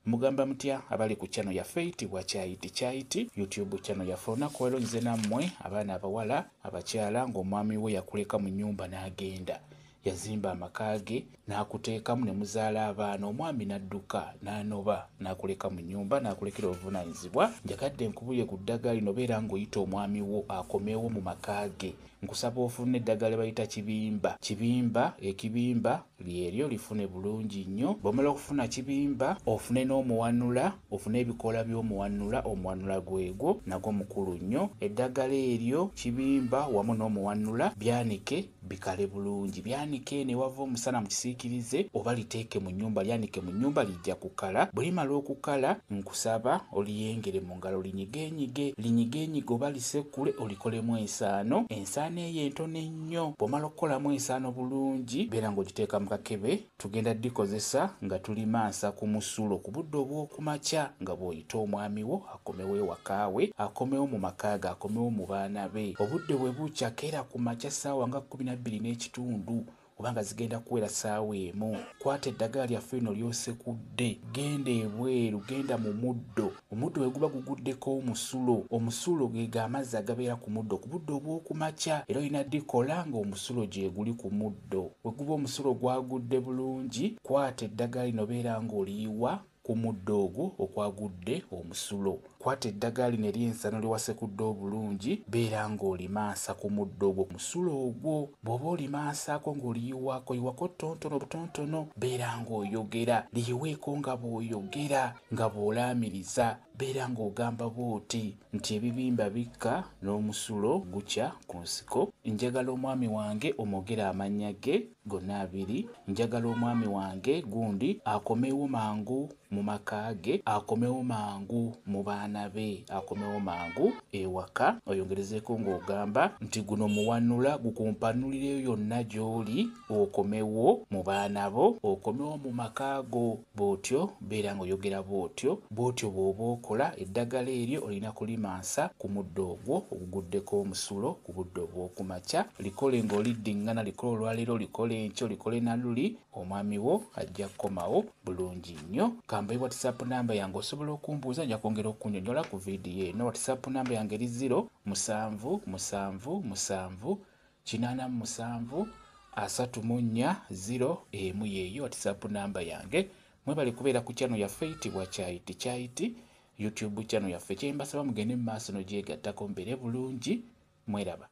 Mugamba mutya abali ku channel yaffe eyitibwa Kyayiti Kyayiti YouTube channel yaffe. Olunaku olwaleero nzize nammwe abaana abawala, abakyala ng'omwami we yakuleka mu nnyumba n'agenda. Yazimba amaka ge n'akuteekamu ne muzaala abaana, omwami n'adduka n'anoba n'akuleka mu nnyumba n'akulekera obuvunaanyizibwa. Njagadde nkubulire ku ddagala lino, beera ng'oyita omwami wo akomewo mu maka ge. Nkusaba ofune eddagala lye bayita kibimba. Kibimba, ekibimba lyeryo lifune bulungi nnyo. Bw'omala okufuna kibimba, ofune n'omuwanula, ofune ebikoola by'omuwanula, omuwanula gwegwo nagwo mukulu nnyo. Eddagala eryo kibimba wamu n'omuwanula byanike bikale bulungi. Byanike eno ewava omusana mu kisiikirize oba liteeke mu nnyumba, lyanike mu nnyumba lijja kukala. Bwe limala okukala, nkusaba oliyengere mu ngalo linyigeenyige, linyigeenyige oba lisekule olikolemu ensaano. Ensaano eyo entono ennyo. Bw'omala okukolamu ensaano bulungi, beera ng'ogiteeka mu kakebe. Tugenda ddikozesa nga tulimansa ku musulo ku budde obw'okumakya nga bw'oyita omwami wo akomewo ewaka we, akomewo mu maka ge, akomewo mu baana be. Obudde bwe bukya, keera ku makya ssaawa nga 12:30 oba nga zigenda kuwera ssaawa 1. Kwata eddagala lyaffe lino ly'osekudde, genda ebweru, genda mu muddo. Omuddo bwe guba guguddeko omusulo, omusulo ge amazzi agabeera ku muddo ku budde obw'okumakya, era olina ddikola ng'omusulo gye guli ku muddo. Bwe guba omusulo gwagudde bulungi, kwata eddagala lino beera ng'oliyiwa ku muddo ogwo okwagudde omusulo. Kwata eddagala lino ery'ensano lye wasekudde obulungi, beera ng'olimansa ku muddo ogwo musulo ogwo. Bw'oba olimansaako ng'oliyiwaako, yiwako ttontono butontono, beera ng'oyogera, liyiweeko nga bw'oyogera, nga bw'olaamiriza, beera ng'ogamba bw'oti nti ebibimba bikka n'omusulo gukya ku nsiko. Njagala omwami wange omwogere amannya ge gonna abiri. Njagala omwami wange gundi akomewo mangu mu maka ge, akomewo mangu mu baana be, akomewo mangu ewaka. Oyongerezeeko ng'ogamba nti guno muwanula gukumpanulireyo yonna gy'oli, okomewo mu baana bo, okomewo mu maka go. Bw'otyo beera ng'oyogera bw'otyo, bw'otyo bw'oba okola. Eddagala eryo olina kulimansa ku muddo ogwo oguguddeko omusulo ku budde obw'okumakya. Likole ng'oliddiŋŋana, likole olwaleero, likole enkya, likole na luli, omwami wo ajja kukomawo bulungi nnyo. Kambaye WhatsApp namba yange, osobola okumbuuza, nja kwongera okunnyonnyola ku vidiyo eno. WhatsApp namba yange eri 0 7 7 7 87 34 0 1, yeeyo WhatsApp namba yange. Mwebale kubeera ku channel yaffe eyitibwa Kyayiti Kyayiti YouTube channel yaffe. Kye mbasaba mugende mu maaso n'ogyegattako, mbeere bulungi, mweraba.